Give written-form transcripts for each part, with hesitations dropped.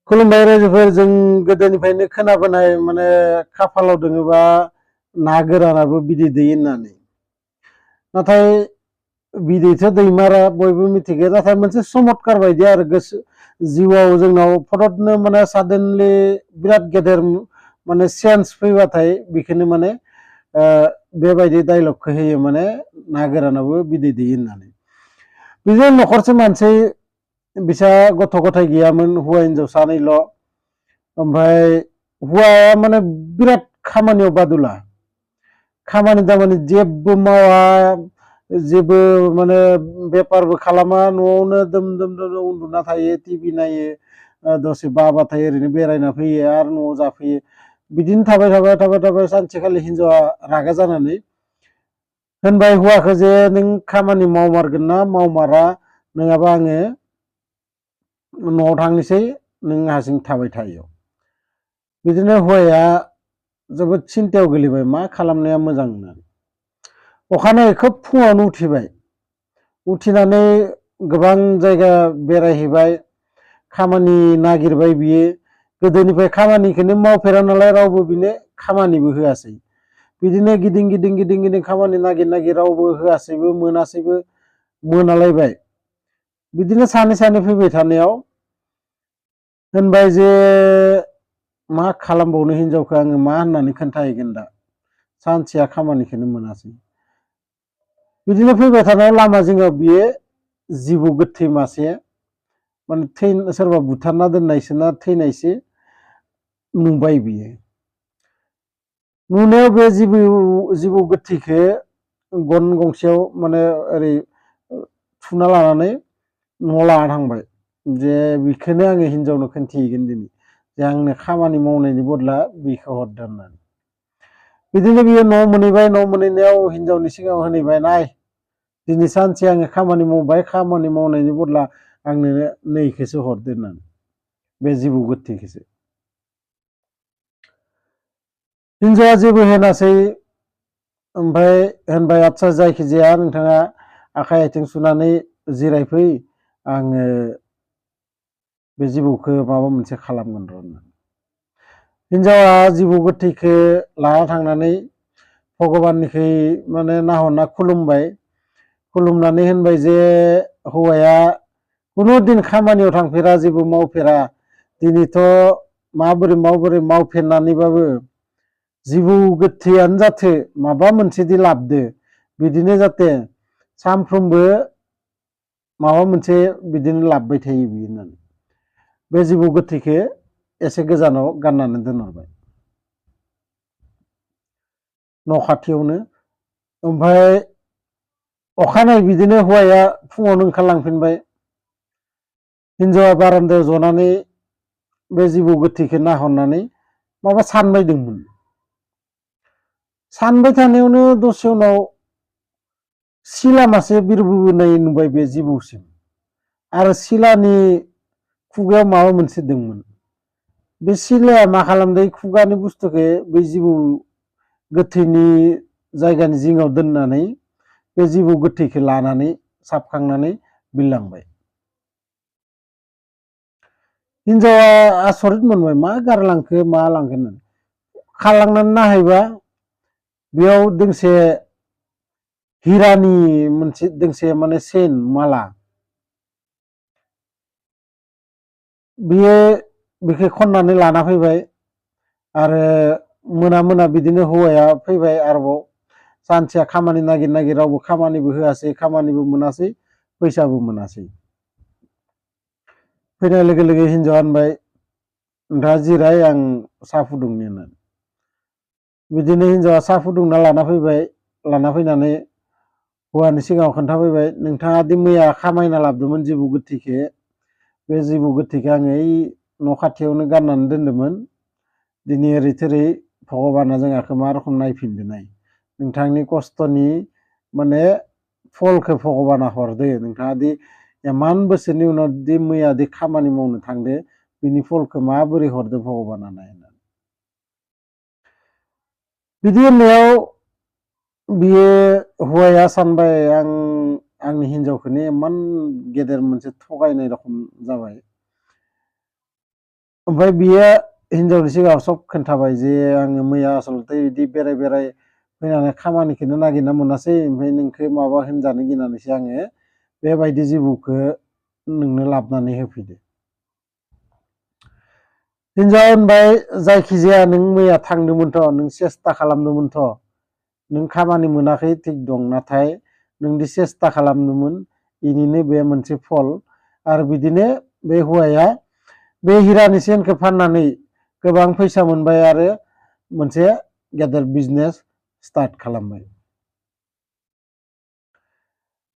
खुलुमबाय रायजोफोर जों गोदोनिफ्रायनो खोनाबोनाय माने खाफालाव दोङोबा ना गोरानाबो बिदै दैयो होननानै नाथाय बिदैथ' दैमारा बयबो मिथिगौ नाथाय मोनसे चमत्कार बायदि आरो गोसो जिउआव जोंनाव फटकनो माने साडेनलि बिराद गेदेर माने सेन्स फैबाथाय बेखौनो माने बेबायदि डायलगखौ होयो माने ना गोरानाबो बिदै दैयो होननानै बिदिनो न'खरसे मानसि बिसा गथ' गथाय गैयामोन हौवा हिनजाव सानैल' ओमफ्राय हौवाया माने बिराद खामानियाव बादुला खामानि दामानि जेबो मावा जेबो माने बेफारबो खालामा न'आवनो दोम दोम दोम उन्दुना थायो टिभि नायो दसे बाबाथाय ओरैनो बेरायना फैयो आरो न'आव जाफैयो बिदिनो थाबाय थाबाय थाबाय थाबाय सानसेखालि हिनजावा रागा जानानै होनबाय हौवाखौ जे नों खामानि मावमारगोन ना मावमारा नङाबा आङो न'आव थांनोसै नों हारसिं थाबाय थायो बिदिनो हौवाया जोबोद सिन्थायाव गोलैबाय मा खालामनाया मोजां होननानै अखानायै खोब फुङावनो उथिबाय उथिनानै गोबां जायगा बेरायहैबाय खामानि नागिरबाय बियो गोदोनिफ्राय खामानिखौनो मावफेरा नालाय रावबो बिनो खामानिबो होआसै बिदिनो गिदिं गिदिं गिदिं गिदिं खामानि नागिर नागिर रावबो होआसैबो मोनासैबो मोनालायबाय बिदिनो सानै सानै फैबाय थानायाव होनबाय जे मा खालामबावनो हिनजावखौ आङो मा होननानै खोन्थाहैगोन दा सानसेया खामानिखौनो मोनासै बिदिनो फैबाय थानायाव लामा जिङाव बियो जिबौ गोथै मासे माने सोरबा बुथारना दोननायसो ना थैनायसो नुबाय बियो नुनायाव बे जिबौ गोथैखौ गन गंसेयाव माने ओरै थुना लानानै न'आव लाना थांबाय जे बेखौनो आङो हिनजावनो खोन्थिहैगोन दिनै जे आंनो खामानि मावनायनि बदला बेखौ हरदो होननानै बिदिनो बियो न' मोनहैबाय न' मोनहैनायाव हिनजावनि सिगाङाव होनहैबाय नाय दिनै सानसे आङो खामानि मावबाय खामानि मावनायनि बदला आंनो नैखौसो हरदो होननानै बे जिबौ गोथैखौसो हिनजावा जेबो होनासै ओमफ्राय होनबाय आदसा जायखिजाया नोंथाङा आखाइ आथिं सुनानै जिरायफै आङो बे जिबौखौ माबा मोनसे खालामगोन र' होननानै हिनजावा जिबौ गोथैखौ लाना थांनानै भगबाननिखै माने नाहरना खुलुमबाय खुलुमनानै होनबाय जे हौवाया खुनु दिन खामानियाव थांफेरा जेबो मावफेरा दिनैथ' माबोरै माबोरै मावफेरनानैबाबो जिबौ गोथैयानो जाथो माबा मोनसेदि लाबदो बिदिनो जाहाथे सानफ्रोमबो माबा मोनसे बिदिनो लाबबाय थायो बियो होननानै बे जिबौ गोथैखौ एसे गोजानाव गारनानै दोनहरबाय न' खाथियावनो ओमफ्राय अखानायै बिदिनो हौवाया फुङावनो ओंखारलांफिनबाय हिनजावा बारान्दायाव जनानै बे जिबौ गोथैखौ नाहरनानै माबा सानबायदोंमोन सानबाय थानायावनो दसे उनाव सिला मासे बिरबोनाय नुबाय बे जिबौसिम आरो सिलानि खुगायाव माबा मोनसे दंमोन बे सिलाया मा खालामदों खुगानि बुस्थुखौ बे जिबौ गोथैनि जायगानि जिङाव दोननानै बे जिबौ गोथैखौ लानानै साबखांनानै बिरलांबाय हिनजावा आसरित मोनबाय मा गारलांखो मा लांखो होननानै खारलांनानै नायहैबा बेयाव दोंसे हिरानि मोनसे दोंसे माने चेन माला बियो बेखौ खननानै लाना फैबाय आरो मोना मोना बिदिनो हौवाया फैबाय आरोबाव सानसेया खामानि नागिर नागिर रावबो खामानिबो होआसै खामानिबो मोनासै फैसाबो मोनासै फैनाय लोगो लोगो हिनजावा होनबाय नोंथाङा जिराय आं साहा फुदुंनि होननानै बिदिनो हिनजावा साहा फुदुंना लाना फैबाय लाना फैनानै हौवानि सिगाङाव खोन्थाफैबाय नोंथाङा दि मैया खामायना लाबोदोंमोन जिबौ गोथैखौ बे जिबौ गोथैखौ आङो ओइ न' खाथियावनो गारनानै दोन्दोंमोन दिनै ओरै थोरै भगबाना जोंहाखौ मा रखम नायफिनदो नाय नोंथांनि खस्थ'नि माने फलखौ भगबाना हरदो नोंथाङा दि इमान बोसोरनि उनाव दि मैया दि खामानि मावनो थांदो बिनि फलखौ माबोरै हरदो भगबाना नाय होननानै बिदि होननायाव बियो हौवाया सानबाय आंनि हिनजावखौनो इमान गेदेर मोनसे थगायनाय रखम जाबाय ओमफ्राय बियो हिनजावनि सिगाङाव सब खोन्थाबाय जे आङो मैया आसलथे बिदि बेराय फैनानै खामानिखौनो नागिरना मोनासै ओमफ्राय नोंखौ माबा होनजानो गिनानैसो आङो बेबायदि जिबौखौ नोंनो लाबोनानै होफैदो। हिनजाव होनबाय जायखिजाया नों मैया थांदोंमोनथ' नों सेस्था खालामदोंमोनथ' नों खामानि मोनाखै थिग दं नाथाय नोंदि सेस्था खालामदोंमोन इनिनो बे मोनसे फल आरो बिदिनो बे हौवाया बे हिरानि सेनखौ फाननानै गोबां फैसा मोनबाय आरो मोनसे गेदेर बिजनेस स्टार्ट खालामबाय।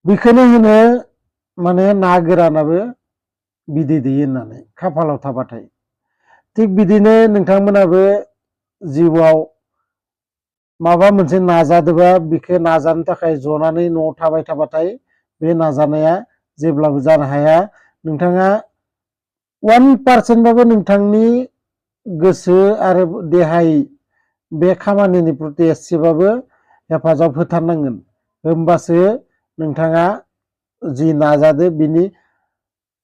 बेखौनो होनो माने ना गोरानाबो बिदै दैयो होननानै खाफालाव थाबाथाय। थिग बिदिनो नोंथांमोनाबो जिउआव माबा मोनसे नाजादोंबा बेखौ नाजानो थाखाय जनानै न'आव थाबाय थाबाथाय बे नाजानाया जेब्लाबो जानो हाया। नोंथाङा 1% नोंथांनि गोसो आरो देहायै बे खामानिनि प्रति एसेबाबो हेफाजाब होथारनांगोन होमबासो नोंथाङा जि नाजादो बिनि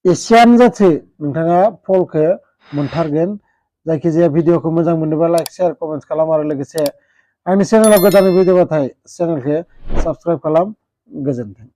एसेयानो जाथो नोंथाङा फलखौ मोनथारगोन। जायखिजाया भिडिअखौ मोजां मोनोबा लाइक शेयार कमेन्ट खालाम आरो लोगोसे आंनि चेनेलाव गोदानै फैदोंबाथाय चेनेलखौ साबस्क्राइब खालाम। गोजोन्थों।